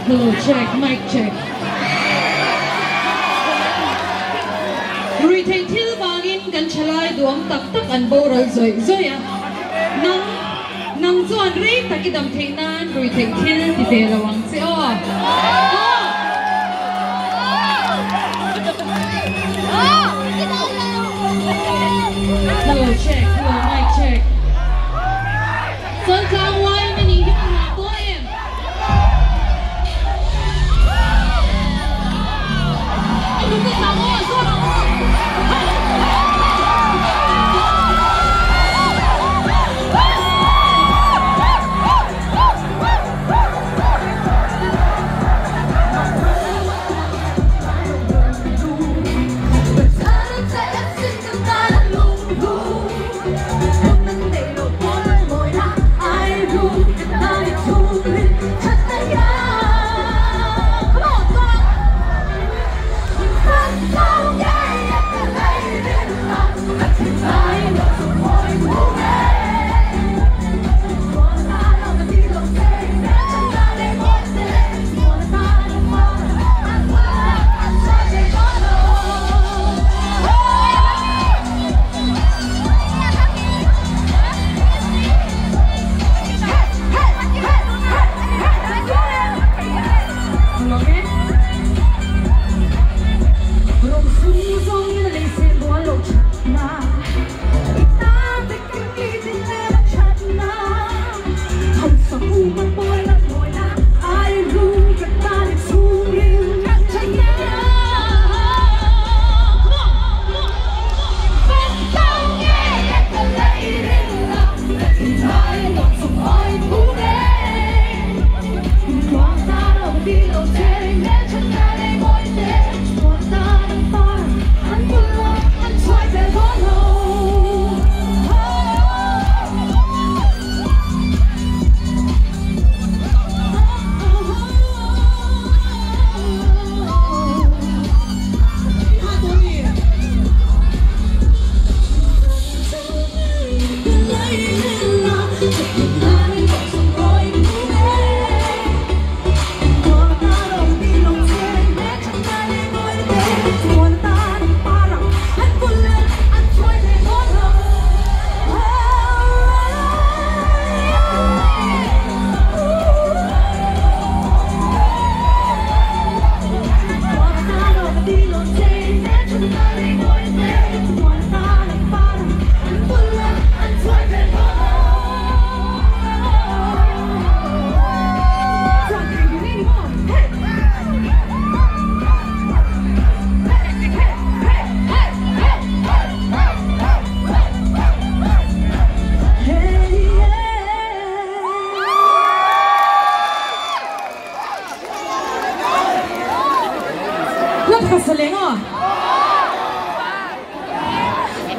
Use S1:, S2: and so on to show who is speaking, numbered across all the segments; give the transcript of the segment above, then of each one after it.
S1: Hello check mic check. Ruihtheih thil vangin kan thalai duam tak tak an boral zawih zawih a. Nang nang chuan rei tak i dam theih nan ruihtheih thil ti ve lo ang che aw. Hello check hello mic check. Chawltlang uaim a nih hi ka hmuh tawh em?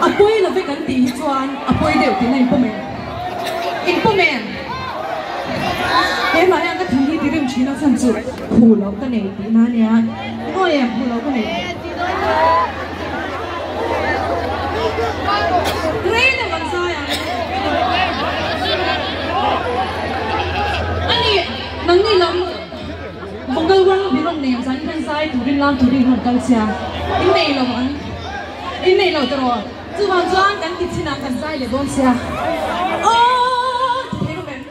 S1: A pawi lo vek an tih hi chuan a pawi deuh tihna in pawm em? In pawm em? He hla hian ka thin hi ti rim thin a chhan chu phu loh ka nei tihna a nia. Ngawi em phu loh ka nei? Rei lo an zai ang. Ani nangni lam Mangal World bi rawn nei ang zan hian zai turin lam turin rawn kal chia. In nei lo ang. In nei lo tawh. Chuvang chuan kan ti chinah kan zai leh dawn sia. Aww ti thei rawh em?